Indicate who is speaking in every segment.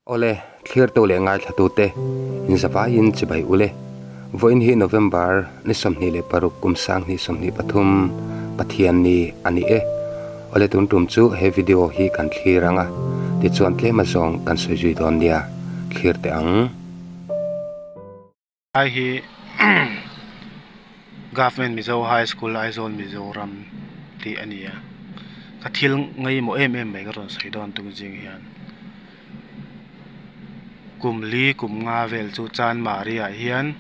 Speaker 1: Awle, thlirtu leh ngaithlatute, inzavaiin chibai ule. Vawiin hi November ni 26 kum 2023 Pathian ni a ni e. Awle tun tum chu he video hi kan thlir ang a, tichuan tlem azawng kan sawi zui dawn nia, thlir teh ang.
Speaker 2: Lai hi Government Mizo High School Aizawl Mizoram tih a ni a, ka thil ngaimawh em em mai ka rawn sawi dawn tum zing hian. Kum li kum nga vel chu Chanmari ah hian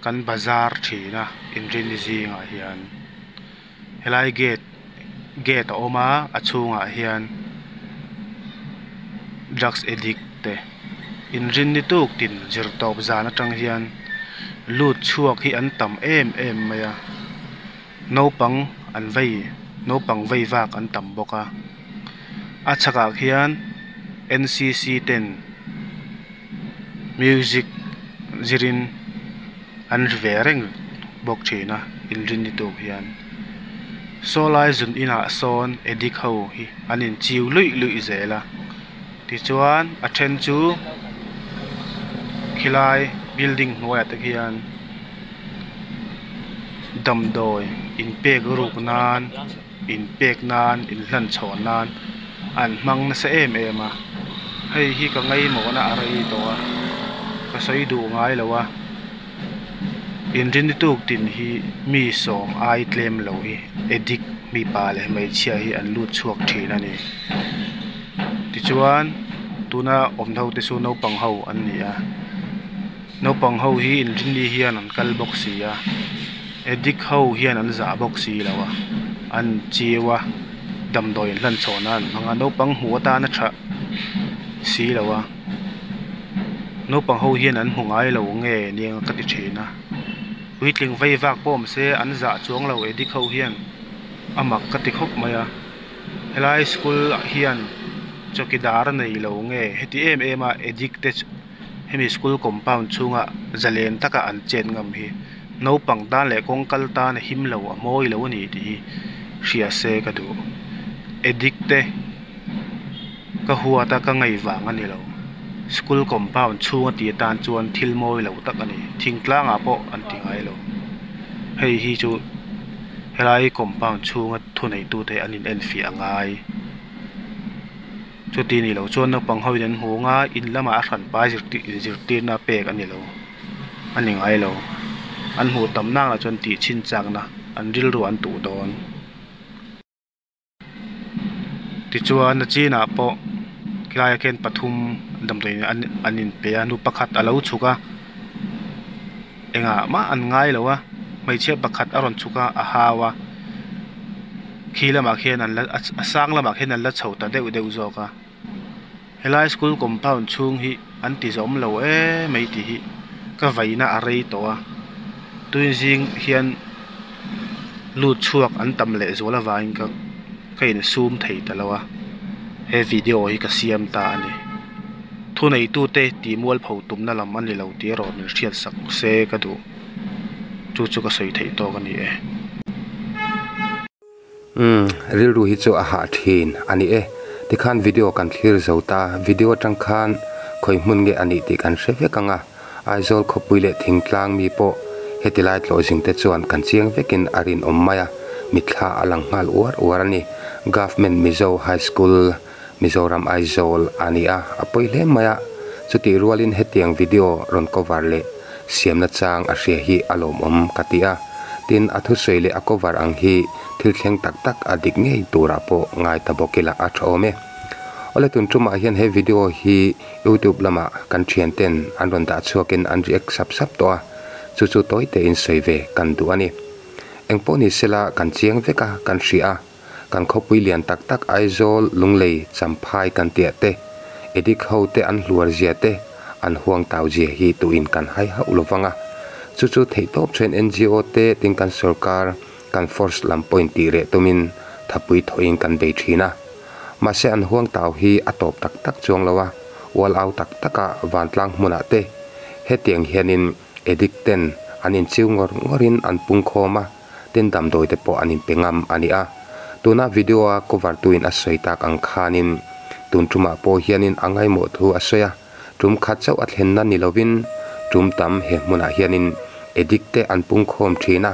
Speaker 2: kan bazar thin a inrini zingah hian helai gate gate a awm a a chhungah hian drugs addict te inrini tuk tin zir tawp zan atang hian lut chhuak hi an tam em em mai a naupang an vei naupang vei vak an tam bawk a. A chhakah khian N C C ten music zirin an ri ve reng bawk thin a inrin ni tur hian saw lai zun inah sawn addict ho hi an inchiu luih luih zel a tichuan a then chu khilai building hnuaiah te khian damdawi inpek ruk nan. Inpek nan, inhlan chhawn nan an hmang nasa em em a, hei hi ka ngaimawhna a rei tawh a, ka sawi duh ngai lo a, inrini tuk tin hi mi sawm ai tlem lo hi addict mipa leh hmeichhia hi an lut chhuak thin a ni. Tichuan tuna awm ho te chu naupang ho an ni a, naupang ho hi inrini hian an kal bawk si a. Addict ho hian an zah bawk si lo a, an chiu a, damdawi an hlan chhawn a an hmang a, naupang hmuh atana tha si lo a, naupang ho hian an hmu ngai lo nge nia ka ti thin a, puitling vei vak pawh awm se an zah chuang lo addict ho hian a mak ka ti khawp mai a, helai school ah hian chawkidar a nei lo nge heti em em a addict te hemi school compound chhunga zalen taka an chet ngam hi naupang tan leh kawng kal tan a him lo a mawi lo a ni tih hi hria se ka duh addict te ka huat a ka ngei vang a ni lo school compound chhunga tih atan chuan thil mawi lo tak a ni thingtlang ah pawh an ti ngai lo hei hi chu helai compound chhunga thuneitute an in enfiah a ngai. Chuti ni lo chuan naupang ho in an hmu ang a, in lamah a hran pai zirtirna pek a ni lo, a ni ngai lo. An hmuh tam nak lah chuan tih chhin chakna an rilru an tuh dawn. Tichuan a chinah pawh khilaiah khian pathum damdawi an inpe a, nu pakhat a lo chhuk a, engah mah an ngai lo a, hmeichhia pakhat a rawn chhuk a, a hau a, khi lamah khian an la a sang lamah khian an la chho ta deuh deuh zawk a helai school compound chhung hi an ti zawm lo em mai tih hi ka vaina a rei tawh a tui zing hian lut chhuak an tam leh zual avangin ka ka insum thei ta lo a he video hi ka siam ta a ni thuneitute tih mualpho tumna lam a ni lo tih erawh min hriat sak se ka duh. Chu chu ka sawi theih tawk a ni e.
Speaker 1: Umm, rilru hi chu a hah thin a ni e. Tikhan video kan thlir zo ta, video atang khan khawi hmun nge a nih tih kan hre vek ang a. Aizawl khawpui leh thingtlang mi pawh heti lai tlawh zing te chuan kan chiang vekin a rinawm mai a, mitthla a lang nghal uar uar a ni. Government Mizo High School, Mizoram Aizawl a ni a, a pawi hle mai a, chutih rualin hetiang video rawn cover leh siamna chang a hria hi a lawmawm ka ti a, tin a thusawi leh a cover ang hi thil thleng tak tak a dik ngei turah pawh ngai ta bawk ila a tha awm e. Awle tun tumah hian he video hi YouTube lamah kan thian ten an rawn dah chhuakin an react sap sap tawh a, chu chu tawi tein sawi ve kan duh a ni. Engpawh ni sela kan chiang vek a, kan hria a. Kan khawpui lian tak tak Aizawl, Lunglei, Champhai kan tiah te, Edik ho te an hluar zia te, an huang tau zia hi tuin kan hai hauh lo vang a. Chu chu theihtawp then NGO te tin kan sorkar, kan force lam pawhin tih reh tumin thapui thawhin kan bei thin a. Mahse an huang tau hi a tawp tak tak chuang lo a, ual au tak taka vantlang hmunah te hetiang hianin Edik ten an inchiu ngawr ngawrin an pungkhawm a. Tin damdawi te pawh an inpe ngam a ni a. Tuna video a cover tuin a sawi tak ang khanin Tun tumah pawh hianin a ngaimawh thu a sawi a, tum khat chauh a thlenna ni lovin tum tam he hmunah hianin addict te an pungkhawm thin a.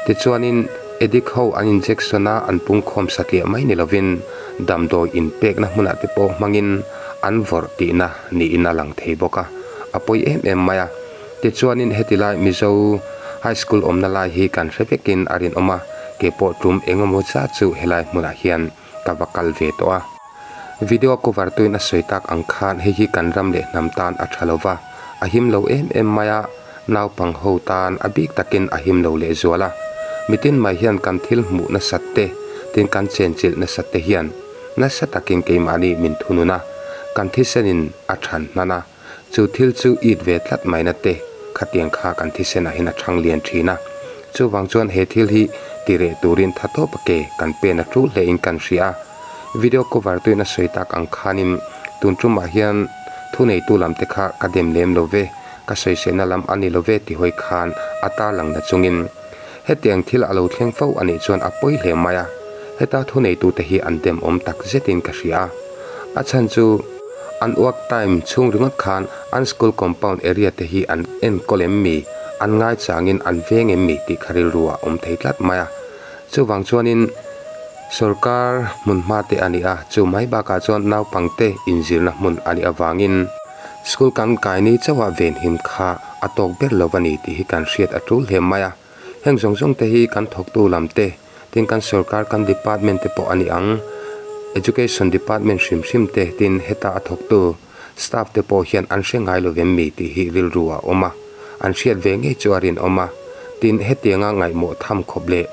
Speaker 1: Tichuanin addict ho an injection a an pungkhawm satliah mai ni lovin damdawi inpekna hmunah te pawh hmangin an vawrh tihna niin a lang thei bawk a, a pawi em em mai a. Tichuanin heti lai Mizo High School awmna lai hi kan hre vekin a rinawm a, keipawh tum engemaw zat chu helai hmunah hian ka va kal ve tawh a. Video cover tuin a sawi tak ang khan hei hi kan ram leh hnam tan a tha lo va, a him lo em em mai a, naupang ho tan a bik takin a him lo lehzual a. Mitin mai hian kan thil hmuh nasat te, tin kan chenchilh nasat te hian nasa takin keimahni min thunun a, kan thisenin a than hman a, Chu thil chu it ve tlat maina te khatiang kha kan thisenah hian a thang lian thin a. Chuvang chuan he thil hi ti reh turin tha tawp a ke kan pen a tul hlein kan hria a. Video cover tuin a sawi tak ang khanin tun tumah hian thuneitu lam te kha ka dem lem lo ve, ka sawisehna lam a ni lo ve ti hawi khan a tarlang na chungin hetiang thil a lo thleng fo a nih chuan a pawi hle mai a. Heta thuneitute hi an dem awm tak zetin ka hria a. A chhan chu. An work time chhung ringawt khan an school compound area te hi an enkawl em mi, an ngaichangin an veng em mi tih kha rilru ah awm thei tlat mai a. Chuvang chuanin sorkar hmun hma te a ni a, chu mai bakah chuan naupangte inzirna hmun a nih avangin school kan kai ni chauha venhim kha a tawk ber lo a ni tih hi kan hriat a tul hle mai a. Heng zawng zawng te hi kan thawktu lam te, tin kan sorkar kan department te pawh a ni ang, Education department hrim hrim te tin heta a thawktu staff te pawh hian an hre ngai lo vem mi tih hi rilru a awm a, an hriat ve ngei chu a rinawm a, tin hetianga ngaihmawh tham khawp leh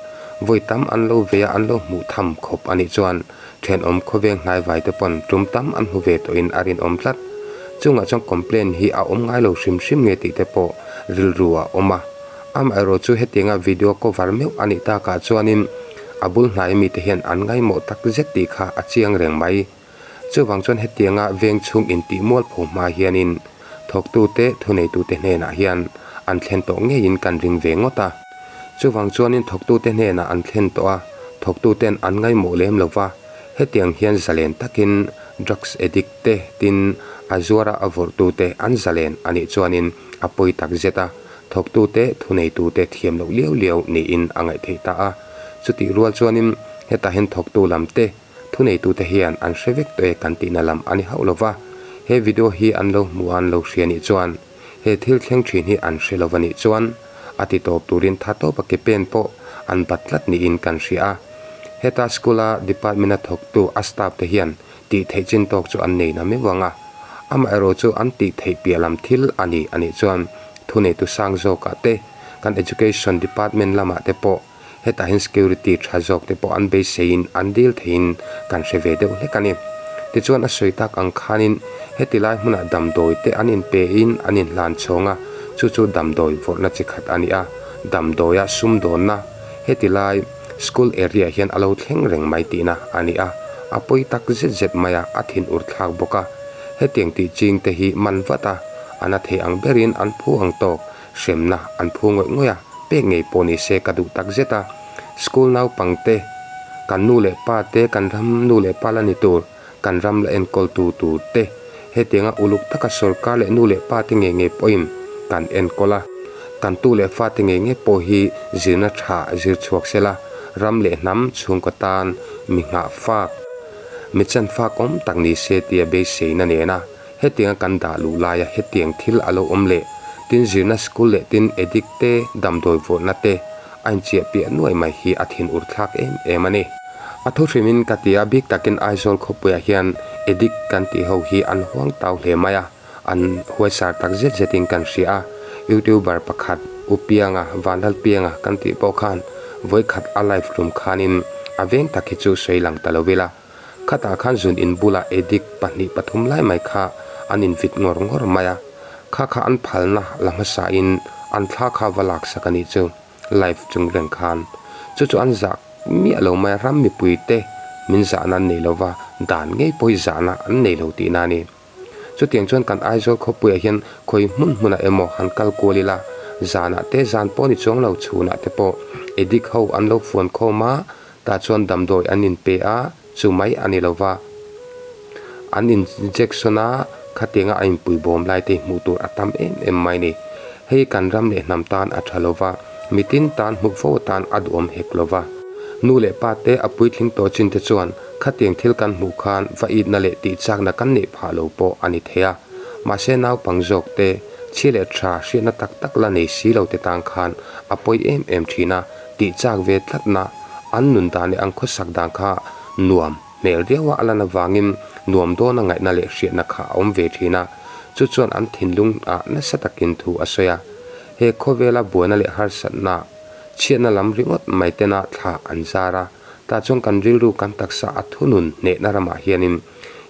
Speaker 1: vawi tam an lo vei a an lo hmuh tham khawp a nih chuan thenawm khawveng hnaivai te pawn tum tam an hmu ve tawhin a rinawm tlat. Chungah chuan complaint hi a awm ngai lo hrim hrim nge tih te pawh rilru a awm a. Amaherawh chu hetianga video cover meuh a nih takah chuanin a bul hnai mite hian an ngaimawh tak zet tih kha a chiang reng mai. Chuvang chuan hetianga veng chhung intih mualpho hma hianin thawktute, thuneitute hnenah hian an thlen tawh ngeiin kan ring ve ngawt a. Chuvang chuanin thawktute hnenah an thlen tawh a, thawktuten an ngaimawh lem lo va, hetiang hian zalen takin drugs addict te tin a zuara a vawrhtute an zalen a nih chuanin a pawi tak zet a. Thawktute, thuneitute thiam loh liau liau niin a ngaih theih ta a. Chutih rual chuanin hetah hian thawktu lam te, thuneitute hian an hre vek tawh e kan tihna lam a ni hauh lo va. He video hi an lo hmu a an lo hria nih chuan he thil thleng thin hi an hre lo va nih chuan a ti tawp turin tha tawp a ke pen pawh an bat tlat niin kan hria a. Heta school a department a thawktu a staff te hian tih theih chin tawk chu an nei na meuh ang a, amaherawh chu an tih theih piah lam thil a ni a nih chuan thuneitu sang zawkah te, kan Education Department lamah te pawh hetah hian security tha zawk te pawh an beiseiin an dil theiin kan hre ve deuh hlek a ni. Tichuan a sawi tak ang khanin heti lai hmunah damdawi te an inpein an inhlan chhawng a, chu chu damdawi vawrhna chi khat a ni a, damdawia sumdawnna heti lai School area hian a lo thleng reng mai tihna a ni a, a pawi tak zet zet mai a, a thin ur thlak bawk a. Hetiang tih ching te hi man vat a, a na thei ang berin an phu ang tawk, hremna an phu ngawih ngawih a, pek ngei pawh ni se ka duh tak zet a. School naupang te, kan nu leh pa te, kan ram nu leh pa la ni tur, kan ram la enkawl tu tur te, hetianga uluk taka sorkar leh nu leh pa te ngei ngei pawhin kan enkawl a. Kan tu leh fa te ngei ngei pawh hi zirna tha zir chhuak se la, ram leh hnam chhungkaw tan mi nghah fak, mi chan fak awm tak ni se tia beiseina nena hetianga kan dah luh laia hetiang thil a lo awm leh tin zirna school leh tin addict te damdawi vawrhna te a inchiah piah nuai mai hi a thin ur thlak em em a ni. A thu hrimin ka ti a, bik takin Aizawl khawpuiah hian addict kan tih ho hi an huang tau hle mai a, an huaisar tak zet zetin kan hria a. Youtuber pakhat U Pianga, Vanlal Pianga kan tih pawh khan vawikhat a live hlum khanin a veng tak hi chu sawi lang ta lo ila. Khatah khan zun in bulah addict pahnih pathum lai mai kha an invit ngawr ngawr mai a, kha kha an phalna la hmasain an thla kha va laksak a nih chu live chung reng khan. Chu chu an zah miah lo mai a, ram mipui te min zahna an nei lova, dan ngei pawh hi zahna an nei lo tihna a ni. Chutiang chuan kan Aizawl khawpuiah hian khawi hmun hmunah emaw han kal kual ila, zanah te zan pawh ni chuang lo chhunah te pawh addict ho an lo fuan khawm a, tah chuan damdawi an inpe a, chu mai a ni lo va. An in injection a khatianga a inpui bawm lai te hi hmuh tur a tam em em mai a ni. Hei kan ram leh hnam tan a tha lova, mitin tan hmuh fo atan a duhawm hek lova. Nu leh pa te a puitling tawh chin te chuan khatiang thil kan hmuh khan va itna leh tihchakna kan neih phah lo pawh a ni thei a. Mahse naupang zawk te, chhia leh tha hriatna tak tak la nei si lo te tan khan a pawi em em thin a, tihchak ve tlatna an nun dan leh an khawsak dan kha nuam hmel riau a a lan avangin nuam dawna ngaihna leh hriatna kha a awm ve thin a, chu chuan an thinlung ah nasa takin thu a sawi a. He khawvela buaina leh harsatna, chhiatna lam ringawt mai tena thla an zar a, tah chuan kan rilru kan taksa a thunun hnehna ramah hianin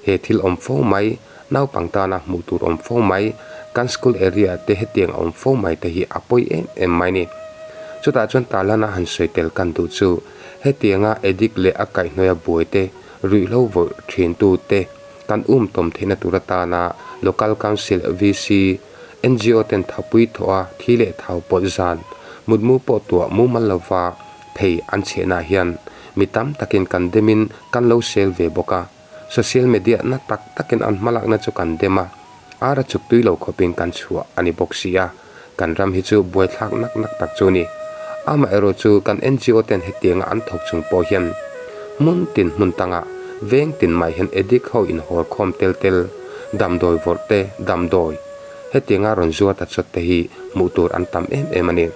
Speaker 1: he thil awm fo mai, naupang tana hmuh tur awm fo mai, kan school area te hetiang a awm fo mai te hi a pawi em em mai ni. Chutah chuan tarlana han sawi tel kan duh chu hetianga addict leh a kaihhnawia buai te, ruihhlo vawrh thintu te kan um tawm theihna tur atana Local Council, VC, ngo ten thapui thawh a thi leh thau pawlh zan mutmu pawh tuah mumal lova phei an chhehna hian mi tam takin kan demin kan lo sel ve bawk a, social media na tak takin an hmalakna chu kan dem a, ar a chuk tui lo khawpin kan chhuah a ni bawk si a, kan ram hi chu buaithlak nak nak tak chu a ni. Amaherawh chu kan ngo ten hetianga an thawk chung pawh hian hmun tin hmun tangah veng tin mai hian addict ho inhawl khawm tel tel, damdawi vawrh te, damdawi hetianga rawn zuar ta chawt te hi hmuh tur an tam em em a ni.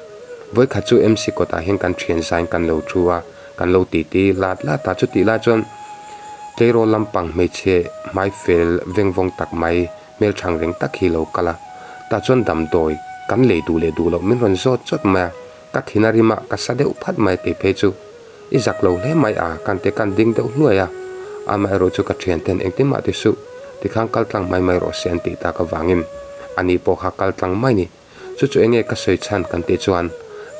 Speaker 1: Vawikhat chu MC kawtah hian kan thian zain kan lo thu a, kan lo titi lat lat a, chutih lai chuan tleirawl lampang hmeichhe hmai fel veng vawng tak mai hmelthang reng tak hi lo kal a, tah chuan damdawi kan lei duh leh duh loh min rawn zawt chawt mai a, ka thin a rim a, ka sa deuh phat mai kei phei chu i zak lo hle mai a, kan te kan ding deuh hluai a, amaherawh chu ka thian ten engtin mah ti suh, tikhan kal tlang mai mai rawh se an tih tak avangin ani pawh kha kal tlang mai ni. Chu chu enge ka sawi chhan kan tih chuan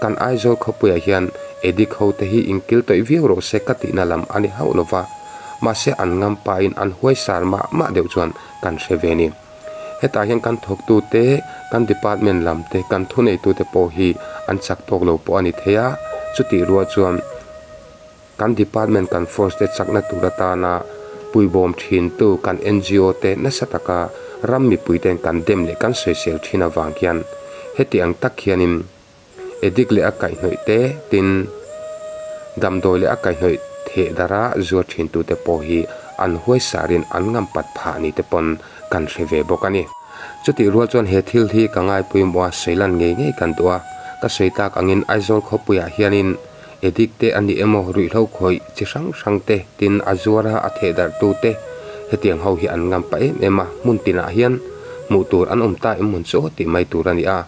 Speaker 1: kan Aizawl khawpuiah hian addict ho te hi inkil tawih viau rawh se ka tihna lam a ni hauh lova, mahse an ngam pahin an huai sar mah mah deuh chuan kan hre ve ni. Hetah hian kan thawktu te, kan department lam te, kan thuneitu te pawh hi an chak tawk lo pawh a ni thei a, chutih rual chuan Kan department kan force te chakna tur atana puibawm thintu kan ngo te nasa taka ram mipui ten kan dem leh kan sawisel thin avang hian heti ang tak hianin addict leh a kaihhnawih te tin damdawi leh a kaihhnawih theh dara zuar thintu te pawh hi an huaisarin an ngam pat phah ni te pawn kan hre ve bawk a ni. Chutih rual chuan he thil hi ka ngaipawimawh a sawilan ngei ngei kan duh a, ka sawi tak angin Aizawl khawpuiah hianin Addict te a ni emaw, ruihhlo khawih chi hrang hrang te, tin a zuar a, a theh darh tu te, hetiang ho hi an ngam pah em em a, hmun tinah hian hmuh tur an awm ta em hmun chu aw tih mai tur a ni a.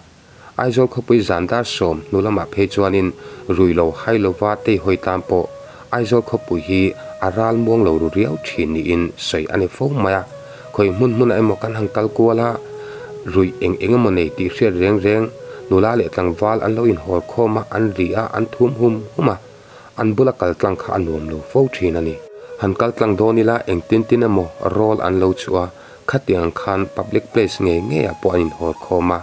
Speaker 1: Aizawl khawpui zan dar sawm hnu lamah phei chuanin rui lo hai lova tei hawi tan pawh Aizawl khawpui hi a ral muang lo ru riau thin niin sawi a ni fo mai a. Khawi hmun hmunah emaw kan han kal kual a, ruih eng eng emaw nei tih hriat reng reng, nula leh tlangval an lo inhawl khawm a, an ri a, an thum hum hum a, an bula kal tlang kha a nuam lo fo thin a ni. Han kal tlang dawn ila engtin tin emaw rawl an lo chhuah a, khatiang khan public place ngei ngeiah pawh an inhawl khawm a.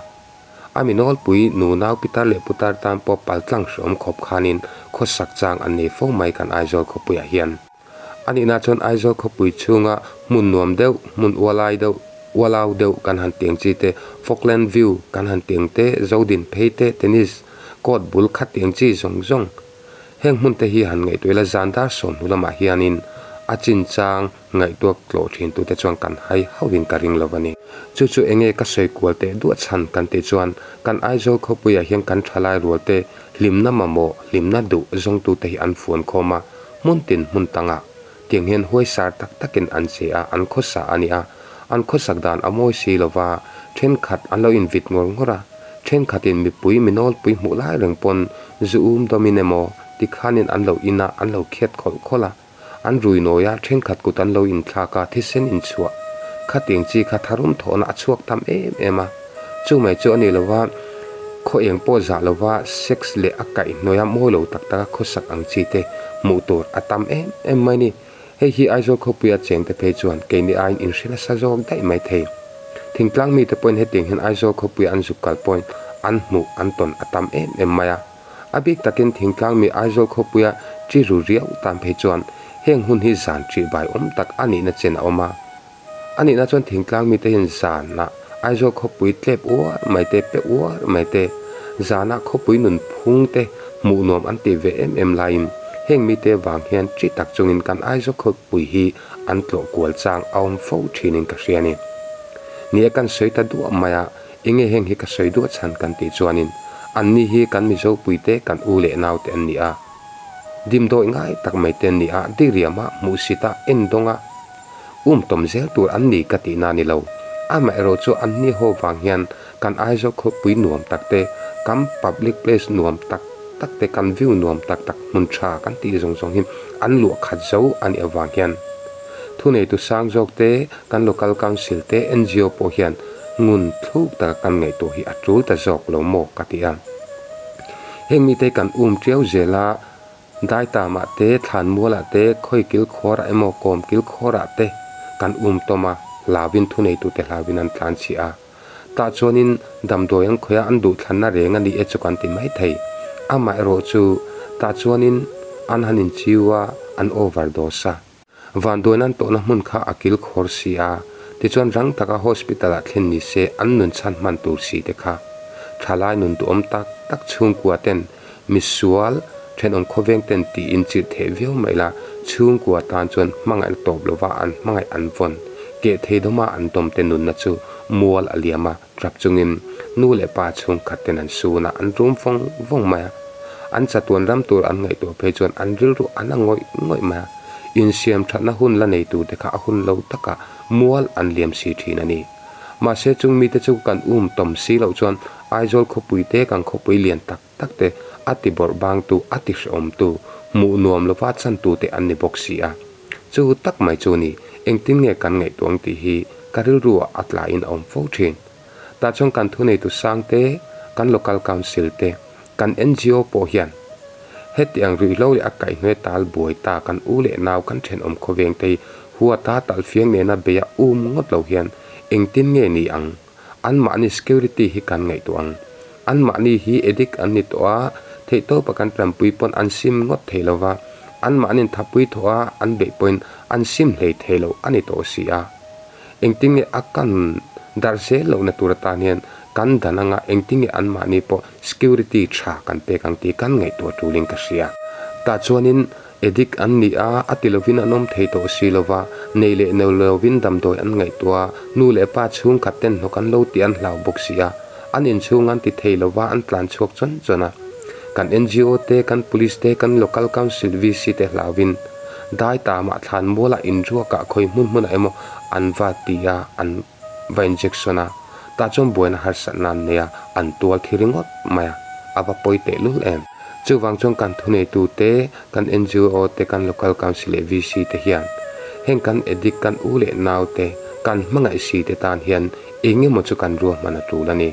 Speaker 1: A mi nawlpui nu nau pitar leh putar tan pawh pal tlang hreawm khawp khanin khawsak chang an nei fo mai kan Aizawl khawpuiah hian. A nihna chuan Aizawl khawpui chhunga hmun nuam deuh, hmun ualai deuh, ualau deuh kan han tiang chi te, Falkland View kan han tiang te, Zodin phei te, Tennis court bul khat tiang chi zawng zawng. Heng hmun te hi han ngaihtuah ila zan dar sawm hnu lamah hianin a chinchang ngaihtuak tlawh thin tute chuan kan hai hauhin ka ring lo a ni. Chu chu enge ka sawi kual teh duah chhan kan tih chuan kan Aizawl khawpuiah hian kan thalai rual te hlimna mamawh, hlimna duh zawngtute hi an fuan khawm a, Hmun tin hmun tangah tiang hian huaisar tak takin an che a, an khawsa a ni a. An khawsak dan a mawi si lova, thenkhat an lo invit ngawr ngawr a, thenkhatin mipui mi nawlpui hmuh lai reng pawn zu um dawmin emaw tikhanin an lo in a, an lo khiat khawlh khawlh a. An rui nawi a, thenkhat kut an lo inthlak a, thisen inchhuah khatiang chi kha tharum thawhna a chhuak tam em em a. Chu mai chu a ni lova, khaw eng pawh zah lova sex leh a kaihhnawih a mawi lo tak tak a khawsak ang chi te hmuh tur a tam em em mai ni. Hei hi Aizawl khawpuia cheng te phei chuan keini aiin inhre nasa zawk daih mai thei. Thingtlang mite pawhin hetiang hian Aizawl khawpuia an zuk kal pawhin an hmuh an tawn a tam em em mai a. A bik takin thingtlang mi Aizawl khawpuia chi ru riau tan phei chuan heng hun hi zan ṭih bai awm tak a nihna chen a awm a. A nihna chuan thingtlang mite hian zanah Aizawl khawpui tlep uar mai te, pe uar mai te, zanah khawpui nun phung te hmuh nuam an tih ve em em laiin heng mite vang hian chi tak chungin kan Aizawl khawpui hi an tlawh kual chang a awm fo thinin ka hria a ni. Ni e kan sawi ta duah mai a, enge heng hi ka sawi duah chhan kan tih chuanin anni hi kan Mizopui te kan u leh naute an ni a, dimdawi ngai tak mai te an ni a, diriama hmuhsita endawnga Um tawm zel tur an ni ka tihna a ni lo. Amaherawh chu an ni ho vang hian kan Aizawl khawpui nuam tak te, kan public place nuam tak tak te, kan view nuam tak tak hmun tha kan tih zawng zawng hi an luah khat zo a nih avang hian thuneitu sang zawk te, kan local council te, ngo pawh hian ngun thluk taka kan ngaihtuah hi a tul ta zawk lo maw ka ti a. Heng mite kan um tiau zel a. Daitamah te, Thlanmualah te, khawi kilkhawrah emaw kawm kilkhawrah te kan um tawm a, hlauin thuneitute hlauin an tlan chih a. Tah chuanin damdawi an khawih a, an duhthlanna reng a ni e chu kan ti mai thei. Amaherawh chu tah chuanin an han inchiu a, an overdose a. Vanduain an tawhna hmun kha a kilkhawr si a, tichuan rang taka hospital ah thlen ni se an nun chhan hman tur si te kha. Thalai nun duhawm tak tak chhungkua ten misual thenawm khawveng ten tiin chirh theh viau mai la, chhungkua tan chuan hmangaihna tawp lova an hmangaih an vawn, keh thei dawma an dawm te nunna chu mual a liam a, Tap chungin nu leh pa chhungkhat ten an sun a, an rum vawng vawng mai a. An chatuan ram tur an ngaihtuah phei chuan an rilru an a ngawih ngawih mai a. Insiam thatna hun la nei tur te kha a hun lo takah mual an liam si thin a ni. Mahse chung mite chu kan um tawm si loh chuan Aizawl khawpui te kan khawpui lian tak tak te a ti bawrh bangtu a ti hrehawmtu hmuh nuam lova chantu te an ni bawk si a. Chu tak mai chu ni, engtin nge kan ngaihtuah ang tih hi ka rilru ah a tlaiin a awm fo thin. Tah chuan kan thuneitu sang te, kan local council te, kan ngo pawh hian hetiang ruihhlo leh a kaihhnuai tal buai ta kan u leh nau kan thenawm khawveng te hi huata talhfiang nena beia um ngawt lo hian engtin nge ni ang? Anmahni security hi kan ngaihtuah ang. Anmahni hi addict an ni tawh a, theihtawpa kan tanpui pawn an sim ngawt thei lo va, anmahni'n thapui thawh a an beih pawhin an sim hlei thei lo a ni tawh si a. Engtinge a kan darh zel lohna tur atan hian kan dan anga engtinge anmahni pawh security tha kan pek ang tih kan ngaihtuah tulin ka hria. Tah chuanin Addict an ni a, a ti lovin an awm thei tawh si lova, nei leh no lovin damdawi an ngaihtuah a, nu leh pa chhungkhat ten hnawk an lo tih an hlau bawk si a, an inchhung an ti thei lova an tlan chhuak chawn chawn a. Kan ngo te, kan police te, kan local council VC te hlauvin dai tamah thlan mualah inruakah khawi hmun hmunah emaw an va ti a, an va injection a, tah chuan buaina harsatna an nei a, an tual thi ringawt mai a, a va pawi tehlul em. Chuvang chuan kan thuneitute, kan ngo te, kan local council leh VC te hian heng kan addict, kan u leh nau te, kan hmangaih si te tan hian eng emaw chu kan ruahman a tul a ni.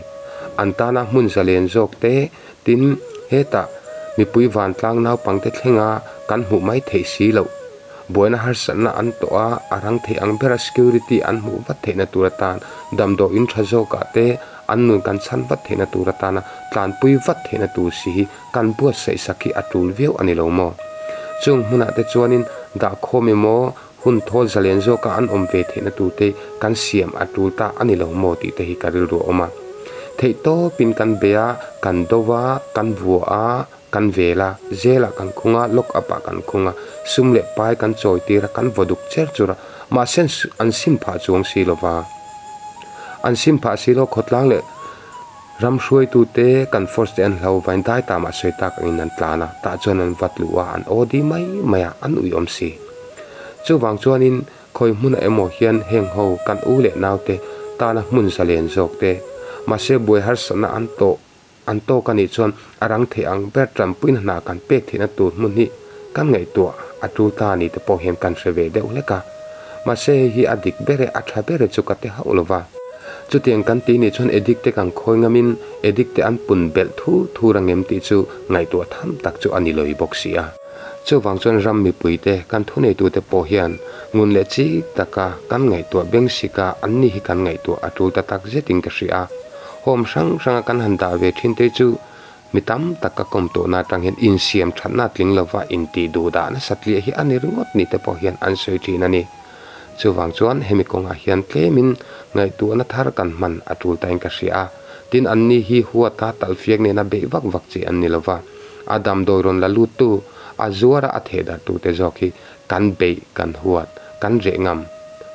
Speaker 1: An tana hmun zalen zawk te, tin hetah mipui vantlang naupangte thlenga kan hmuh mai theih si loh Buaina harsatna an tawh a, a rang theih ang bera security an hmuh vat theihna tur atan damdawiin tha zawkah te an nun kan chhan vat theihna tur atana tlanpui vat theihna tur si hi kan buatsaih sak hi a tul viau a ni lo maw? Chung hmunah te chuanin dahkhawm emaw hun thawl zalen zawka an awm ve theihna tur te kan siam a tul ta a ni lo maw tih te hi ka rilru a awm a. Theihtawpin kan bei a, kan do va, kan vua a, Kan vel a, zelah kan khung a, lock up ah kan khung a, sum leh pai kan chawi tir a, kan vaw duk cher chur a, mahse an sim phah chuang si lo va. An sim phah si lo, khawtlang leh ram hruaitu te kan force te an hlo vain dai ta mah sawi tak angin an tlan a, tah chuan an vat luh a, an aw di mai mai a, an ui awm si. Chuvang chuanin khawi hmunah emaw hian heng ho kan u leh naute tana hmun zalen zawk te, mahse buai harsatna an tawh An tawk a nih chuan a rang theih ang ber tanpuina hna kan pek theihna tur hmun hi kan ngaihtuah a tul ta a ni te pawh hian kan hre ve deuh hlek a. Mahse hei hi a dik ber e, a tha ber e chu ka ti hauh lo va. Chutiang kan tih nih chuan addict te kan khawi ngamin addict te an pun belh thur thur ang em tih chu ngaihtuah tham tak chu a ni lawih bawk si a. Chuvang chuan ram mipui te, kan thuneitute pawh hian ngun leh chik taka kan ngaihtuah beng sika an ni hi kan ngaihtuah a tul ta tak zetin ka hria a. Home hrang hranga kan han dah ve thin te chu mi tam tak ka kawm tawhna atang hian insiam thatna tling lova intih duh dahna satliah hi a ni ringawt ni te pawh hian an sawi thin a ni. Chuvang chuan hemi kawngah hian tlemin ngaihtuahna thar kan hman a tul tain ka hria a. Tin, anni hi huata talhfiak nena beih vak vak chi an ni lova, a damdawi rawn la luttu, a zuara a thehdarhtute zawk hi kan beih, kan huat, kan reh ngam,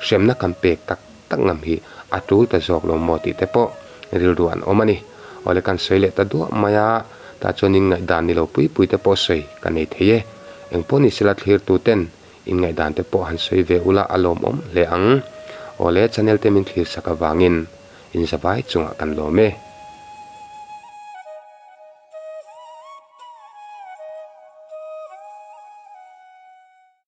Speaker 1: hremna kan pek tak tak ngam hi a tul ta zawk lo maw tih te pawh rilru an awm a ni. Awle kan sawi leh ta duah mai a, tah chuan in ngaihdan ni lo pui pui te pawh sawi ka nei thei e. Engpawh ni sela thlirtu ten in ngaihdan te pawh han sawi ve ula a lawmawm hle ang. Awle channel te min thlir sak avangin in zavai chungah kan lawm e.